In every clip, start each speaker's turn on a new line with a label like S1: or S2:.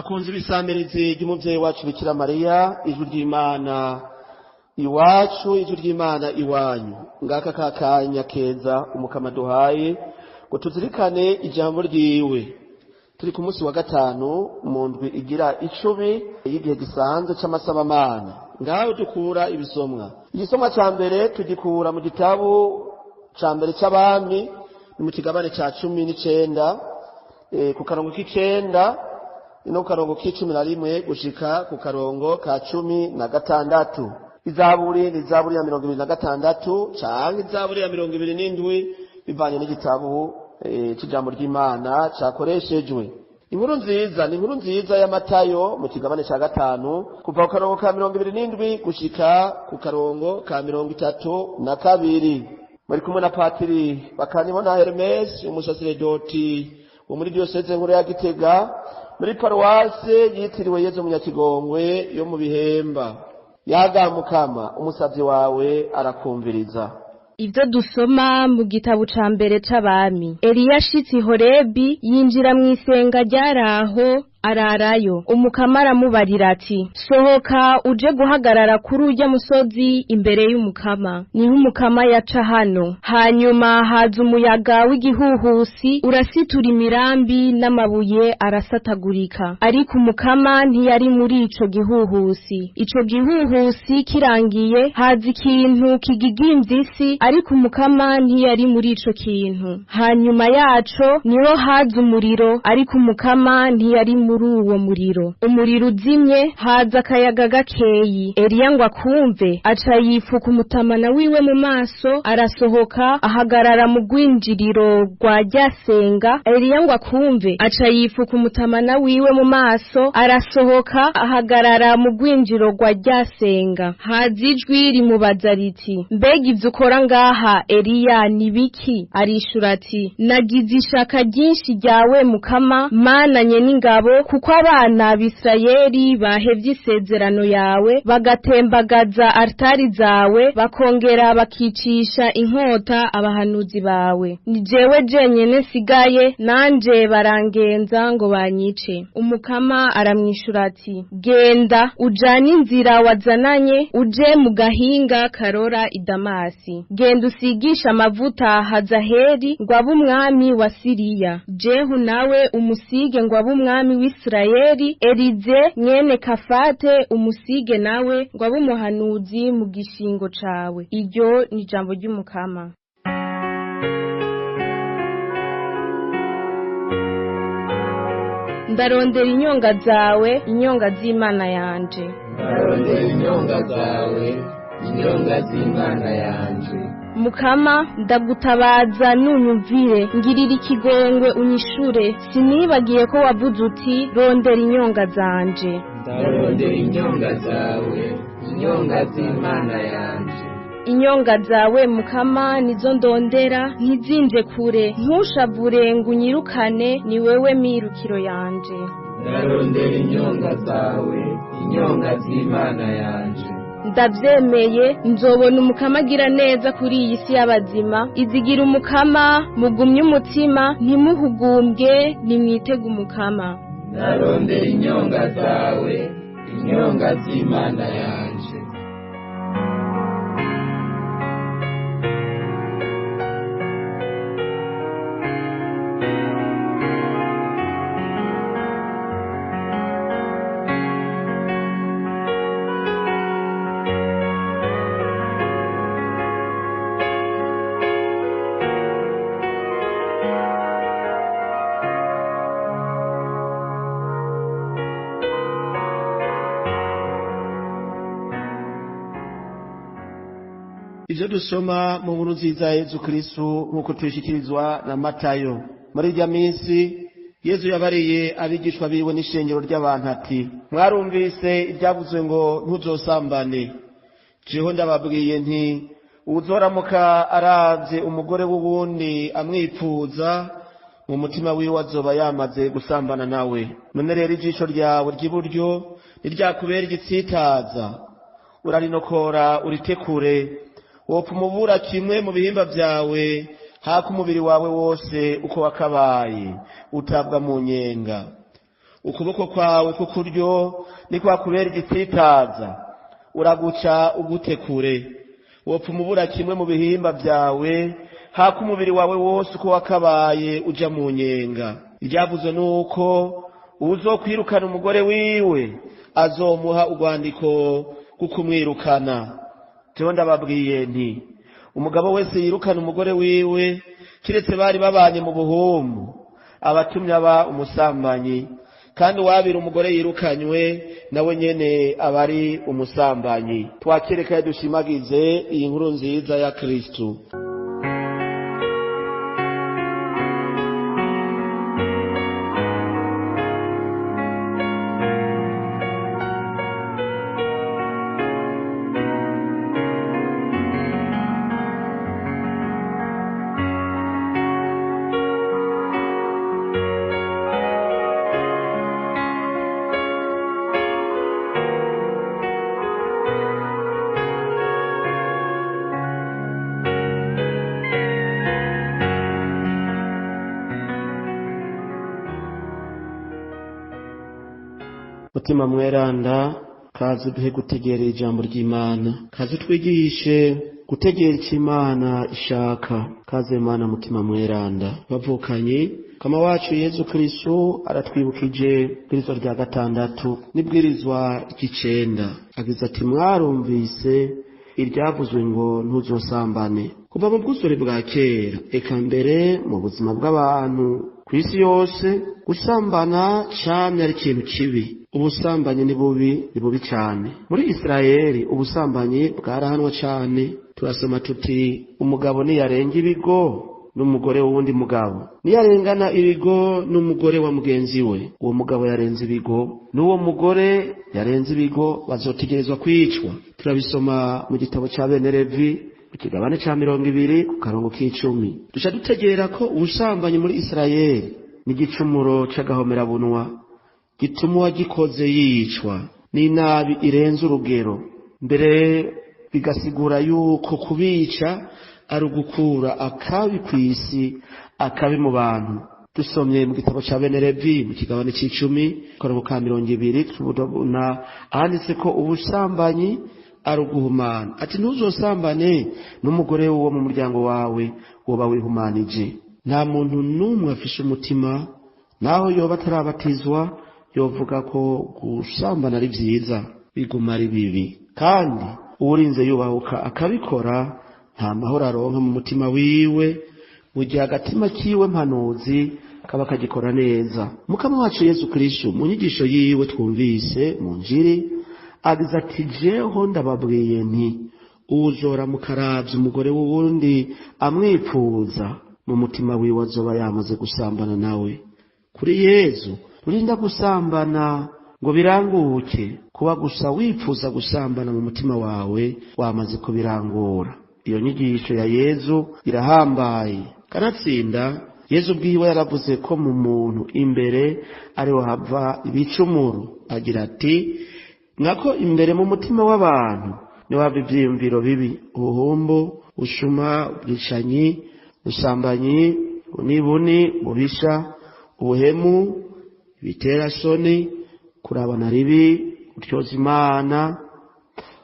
S1: Bakunzi b'isamirizi ry'umuvyeyi wacu Bikira Mariya, ijwi ry'Imana iwacu, ijwi ry'Imana iwanyu. Ngaka kakanya keza Umukama duhaye ngo tuzirikane ijambo ryiwe. Turi ku munsi wa gatanu mu ndwi igira 10 y'igihe gisanzwe c'amasabamana. Ngaho dukura ibisomwa. Igisomwa ca mbere tugikura mu gitabo ca mbere c'abami, ni mu kigabane ca 19, ku karongo k'icenda no ku karongo k'icumi na rimwe gushika ku karongo ka 16. Izaburi ni izaburi ya 26 canke izaburi ya 27 bivanye n'igitabo c'ijambo ry'Imana cakoreshejwe. Inkuru nziza ni inkuru nziza ya Matayo mu kigabane ca 5 kuva ku karongo ka 27 gushika ku karongo ka 32. Muri kumwe na Patiri Bakanibona Hermes, umusaseredoti wo muri diyoseze nkuru ya Gitega, muri paruwase yitiriwe Yezu Munyakigongwe yo mu Bihemba. Yagamukama, umusavyi wawe arakumviriza.
S2: Ivyo dusoma mu gitabo ca mbere c'abami. Eliya ashitse i Horebi yinjira mw'isenga ryaraho ararayo. Umukama aramubarira ati: sohoka uje guhagarara kuri urya musozi imbere y'Umukama. Niho Umukama yaca hano. Hanyuma haza umuyaga w'igihuhusi urasitura imirambi n'amabuye arasatagurika. Ariko Umukama ntiyari muri ico gihuhusi. Ico gihuhusi kirangiye haza ikintu kigigimvye isi, ariko Umukama ntiyari muri ico kintu. Hanyuma yaco niho haza umuriro, ariko Umukama ntiyari muri uwo muriro. Umuriro uzimye haza akayaga gakeyi. Eliya ngo akumve aca yifuka umutamana wiwe mu maso, arasohoka ahagarara mu rwinjiriro rwa ryasenga. Eliya ngo akumve aca yifuka umutamana wiwe mu maso, arasohoka ahagarara mu rwinjiriro rwa ryasenga. Haza ijwi rimubaza riti: mbega ivyo ukora ngaha Eliya ni biki? Arishura ati: nagize ishaka ryinshi ryawe Mukama, Mana nyen'ingabo, kuko abana b'Isirayeli bahevye isezerano yawe, bagatembagaza altari zawe, bakongera bakicisha inkota abahanuzi bawe. Ni jewe jenyene nsigaye, nanje barangenza ngo banyice. Umukama aramwishura ati: genda ujane inzira wazananye, uje mu gahinga karora i Damasi. Genda usigisha amavuta Hazaheli ngo abe umwami wa Siriya. Jehu nawe umusige ngo abe umwami w'Isirayeli. Elize mwene Kafate umusige nawe ngo abe umuhanuzi mu gishingo cawe. Iryo ni ijambo ry'Umukama. Ndarondera inyonga zawe, inyonga z'Imana yanje.
S3: Ndarondera inyonga zawe, inyonga z'Imana yanje.
S2: Mukama, ndagutabaza nunyumvire, ngirira ikigongwe unyishure. Sinibagiye ko wavuze uti: rondera inyonga zanje.
S3: Ndarondera inyonga zawe, inyonga z'Imana yanje.
S2: Inyonga zawe Mukama nizo ndondera, ntizinje kure. Ntushavure ngo unyirukane, ni wewe mirukiro yanje.
S3: Ndarondera inyonga zawe, inyonga z'Imana yanje.
S2: Ndavyemeye, nzobona Umukama agira neza kuri iyi si y'abazima. Izigira Umukama, mugumye umutima, ntimuhugumbwe, nimwitege Umukama.
S3: Ndarondera inyonga zawe, inyonga z'Imana yanje.
S1: Ivyo dusoma mu nkuru nziza ya Yezu Kristu nk'uko tuyishikirizwa na Matayo. Muri irya minsi Yezu yabariye abigishwa biwe n'ishengero ry'abantu ati: mwarumvise ivyavuzwe ngo ntuzosambane. Jeho ndababwiye nti: uwuzoramuka aravye umugore w'uwundi amwipfuza, mu mutima wiwe azoba yamaze gusambana nawe. None rero ijisho ryawe ry'iburyo niryakubera igitsitaza, urarinokora uritekure. Wopfa umubura kimwe mu bihimba vyawe, haka umubiri wawe wose uko wakabaye utabwa mu nyenga. Ukuboko kwawe k'ukuryo nikwakubera igitsitaza, uraguca ugute kure. Wopfuma ubura kimwe mu bihimba vyawe, hako umubiri wawe wose uko wakabaye uja mu nyenga. Iryavuzwe nuko uwuzokwirukana umugore wiwe azomuha urwandiko rw'ukumwirukana. Jewe ndababwiye nti umugabo wese yirukana umugore wiwe, kiretse bari babanye mu buhumbu, abatumye aba umusambanyi, kandi uwabira umugore yirukanywe nawe nyene aba ari umusambanyi. Twakire kandi dushimagize iyi nkuru nziza ya Kristo. Mutima mweranda, kaze uduhe gutegera ijambo ry'Imana, kaze utwigishe gutegera icyo Imana ishaka. Kaze Mana mutima mweranda. Bavukanye, kama wacu Yezu Kristo aratwibukije ibwirizwa rya gatandatu n'ibwirizwa ry'icenda. Agize ati mwarumvise iryavuzwe ngo ntuzosambane. Kuva mu bwuzure bwa kera eka mbere mu buzima bw'abantu ku isi yose, gusambana camye ari ikintu kibi. Ubusambanyi ni bubi, ni bubi cane. Muri Isirayeli ubusambanyi bwarahanwa cane. Turasoma tuti umugabo niyarenga ibigo n'umugore w'uwundi mugabo, niyarengana ibigo n'umugore wa mugenzi we, uwo mugabo yarenze ibigo n'uwo mugore yarenze ibigo bazotegerezwa kwicwa. Turabisoma mu gitabo ca bene Levi mu kigabane ca 20 ku karongo k'icumi. Duca dutegera ko ubusambanyi muri Isirayeli n'igicumuro c'agahomerabunwa gituma uwagikoze yicwa n'inabi irenze urugero. Mbere bigasigura yuko kubica ari ugukura akabi kw'isi, akabi mu bantu. Dusomye mu gitabo ca bene Levi mu kigabane c'icumi karongo ka 20, tubona ahanditse ko ubusambanyi ari uguhumana. Ati ntuzosambane n'umugore wo mu muryango wawe, woba wihumanije. Nta muntu n'umwe afishe umutima, naho yoba atarabatizwa, yovuga ko gusambana ari vyiza, biguma ari bibi. Kandi uwurinze yubahuka akabikora, nta mahoro aronka mu mutima wiwe, mu gihe agatima kiwe mpanuzi kaba kagikora neza. Mukama wacu Yezu Kristo mu nyigisho yiwe twumvise mu Njiri agize ati jeho ndababwiye nti uwuzora mukaravya umugore w'uwundi amwipfuza, mu mutima wiwe azoba yamaze gusambana nawe. Kuri Yezu urinda gusambana ngo biranguke, kuba gusa wipfuza gusambana mu mutima wawe wamaze kubirangura. Iyo nyigisho ya Yezu irahambaye. Kanatsinda Yezu ubwiwe yaravuze ko mu muntu imbere ariho hava ibicumuro. Agira ati nkako imbere mu mutima w'abantu niho hava ivyiyumviro bibi, ubuhumbu, ubushuma, ubwicanyi, ubusambanyi, ubunibuni, ububisha, ubuhemu, ibiterasoni, kurabana ribi, gutyoza Imana,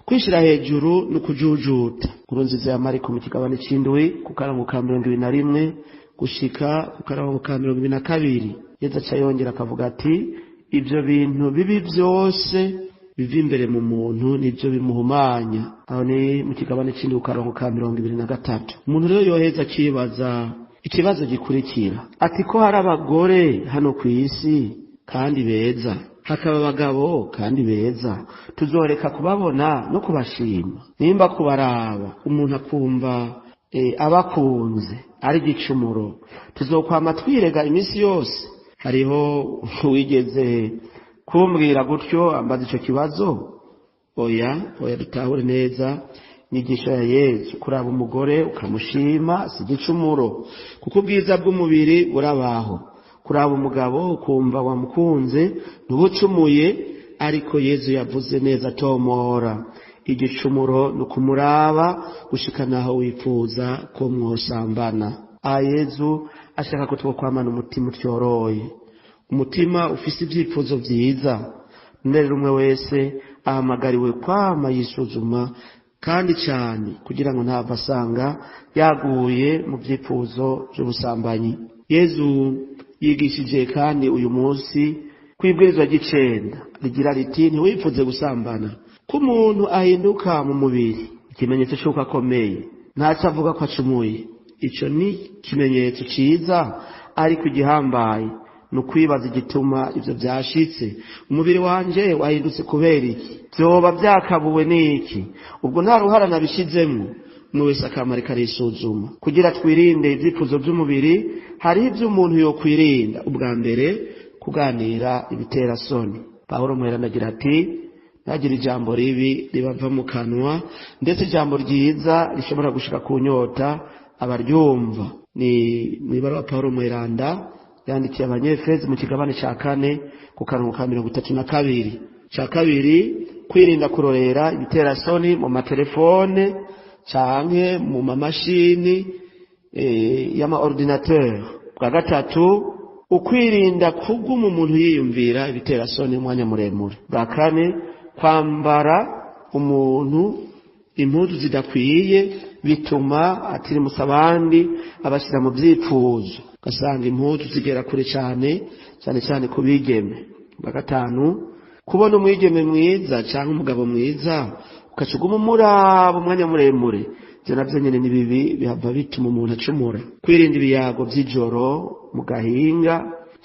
S1: kwishira hejuru no kujujuta. Inkuru nziza ya Mariko mu kigabane c'indwi ku karongo ka 21 gushika ku karongo ka 22. Yezu aca yongera akavuga ati ivyo bintu bibi vyose biva imbere mu muntu nivyo bimuhumanya. Aho ni mu kigabane c'indwi ku karongo ka 23. Umuntu rero yoheza akibaza ikibazo gikurikira ati ko hari abagore hano kw'isi kandi beza, hakaba abagabo kandi beza, tuzoreka kubabona no kubashima? Nimba kubaraba umuntu akumva abakunze ari igicumuro, tuzokwama twirega iminsi yose? Hariho uwigeze kumbwira gutyo ambaza ico kibazo. Oya, oya, dutahure neza inyigisho ya Yezu. Kuraba umugore ukamushima si igicumuro, kuko ubwiza bw'umubiri burabaho. Kuraba umugabo ukumva wamukunze ntubucumuye, ariko Yezu yavuze neza atomora igicumuro ni ukumuraba gushika naho wifuza ko mwosambana. Aha Yezu ashaka ko twokwamana umutima utyoroye, Umutima ufise ibyifuzo vyiza. None umwe wese ahamagariwe kwama yisuzuma kandi cyane, kugira ngo ntava asanga yaguye mu byifuzo by'ubusambanyi. Yezu yigishije kandi uyu munsi kw'ibwirizwa ry'icenda rigira riti: ntiwifuze gusambana. Ko umuntu ahinduka mu mubiri, ikimenyetso cy'uko akomeye, ntacyo avuga ko acumuye. Ico ni ikimenyetso ciza, ariko igihambaye ni ukwibaza igituma ivyo vyashitse. Umubiri wanje wahindutse kubera iki? Vyoba vyakabuwe n'iki? Ubwo nta ruhara nabishizemwo. Umwe wese akamara karisuzuma kugira twirinde ivyifuzo vy'umubiri. Hariho ivyo umuntu yokwirinda. Ubwa mbere, kuganira ibiterasoni. Pawulo Mweranda agira ati: ntagire ijambo ribi ribava mu kanwa, ndetse ijambo ryiza rishobora gushika ku nyota abaryumva. Ni mw'ibaruwa Pawulo Mweranda yandikiye Abanyefezi mu kigabane ca 4 ku karongo ka 32. Ca kabiri, kwirinda kurorera ibiterasoni mu matelefone canke mu mamashini y'ama ordinateur. Bwa gatatu, ukwirinda kuguma umuntu yiyumvira ibiterasoni umwanya muremure. Bwa kane, kwambara umuntu impuzu zidakwiye bituma atirimusa abandi, abashyira mu byifuzo, ugasanga impuzu zigera kure cyane, cyane cyane ku bigeme. Bwa gatanu, kubona umwigeme mwiza cyangwa umugabo mwiza ugaca uguma umuraba umwanya muremure, ibyo nabyo nyine ni bibi, bihava bituma umuntu acumura. Kwirinda ibiyago by'ijoro mu gahinga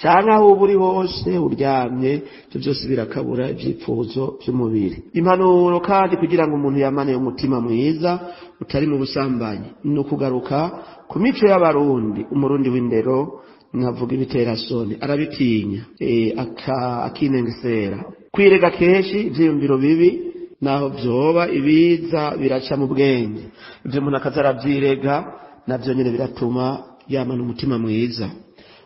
S1: cyangwa aho uba uri hose uryamye, ibyo byose birakabura ibyifuzo by'umubiri. Impanuro kandi kugira ngo umuntu yamane umutima mwiza utari mu busambanyi ni ukugaruka ku mico y'Abarundi. Umurundi w'indero nkavuga ibiterasoni arabitinya, akinengesera. Kwirega kenshi ivyiyumviro bibi, naho vyoba ibiza biraca mu bwenge, ivyo umuntu akaza aravyirega navyo nyene biratuma yamana umutima mwiza.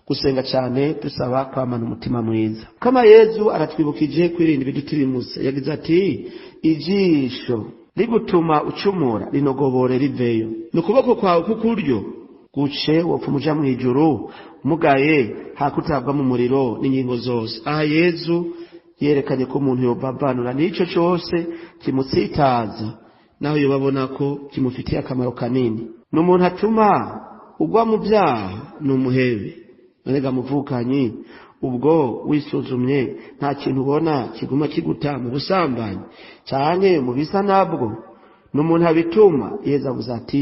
S1: Gusenga cyane dusaba kwamana umutima mwiza. Kama Yezu aratwibukije kwirinda ibidutirimusa, yagize ati: ijisho rigutuma ucumura rinogobore riveyo, ni ukuboko kwawe kukuryo guce wopfa umuja mw'ijuru mugaye hakutabwa mu muriro n'ingingo zose. Aha Yezu yerekanye ko umuntu yobavanura n'ico cose kimutsitaza, naho yobabona ko kimufitiye akamaro kanini. Ni umuntu atuma ugwa mu byaha, ni umuhebe. Nonega muvukanyi, ubwo wisuzumye nta kintu ubona kiguma kiguta mu busambanyi canke mu bisa nabwo? Ni umuntu abituma. Yezu avuze ati: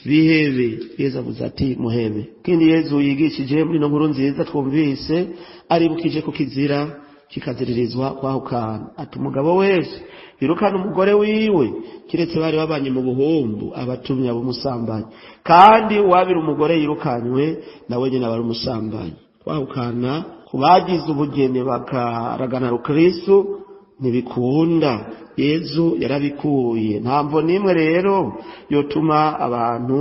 S1: bihebe. Yezu avuze ati: muhebe. Kindi Yezu yigishije muri ino nkuru nziza twumvise, aribukije ko kizira kikaziririzwa kwahukana. Ati: umugabo wese yirukana umugore wiwe, kiretse bari babanye mu buhumbu, abatumye ab'umusambanyi, kandi uwabira umugore yirukanywe nawe nyine aba ari umusambanyi. Kwahukana ku bagize ubugeni bakaragana rukristu ntibikunda, Yezu yarabikuye. Nta mvo n'imwe rero yotuma abantu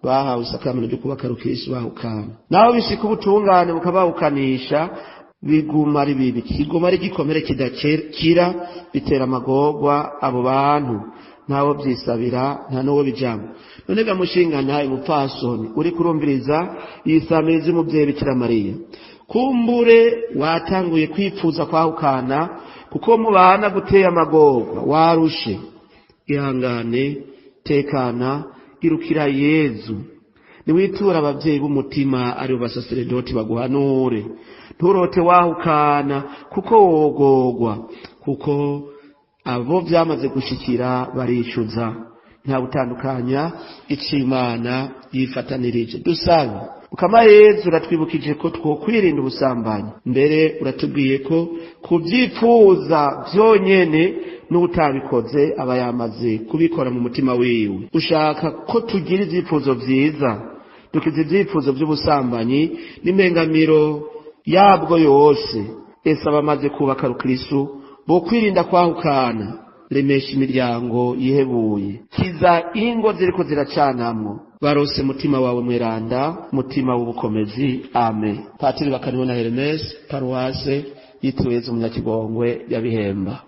S1: bahawe isakameno ryo kubaka rukristu bahukana. Naho bishika ubutungane bukabahukanisha, biguma ari bibi, kiguma ari igikomere kidakira, bitera amagorwa abo bantu, ntawo byisabira, nta n'uwo bijamo. None ga mushinga ntaye mupfasoni uri kurumviriza iyi samirizi y'umuvyeyi Bikira Mariya, kumbure watanguye kwifuza kwahukana kuko mubana guteye amagorwa, warushe. Ihangane, tekana, irukira Yezu. Niwitura abavyeyi b'umutima aribo basaseredoti baguhanure. Nturote wahukana kuko wogogwa, kuko abo vyamaze gushikira baricuza. Nta gutandukanya ico Imana yifatanirije. Dusabe. Mukama Yezu uratwibukije ko twokwirinda ubusambanyi, mbere uratubwiye ko kubyifuza vyonyene n'utabikoze aba yamaze kubikora mu mutima wiwe. Ushaka ko tugira ivyifuzo vyiza, dukiza ivyifuzo vy'ubusambanyi n'impengamiro yabwo yose. Ese abamaze kubaka rukristu bo kwirinda kwahukana? Remesha imiryango yihebuye, kiza ingo ziriko ziracanamwo, barose mutima wawe mweranda, mutima w'ubukomezi. Amen. Patiri Bakanibona Hermes, paruwase yitiriwe Yezu Munyakigongwe ya Bihemba.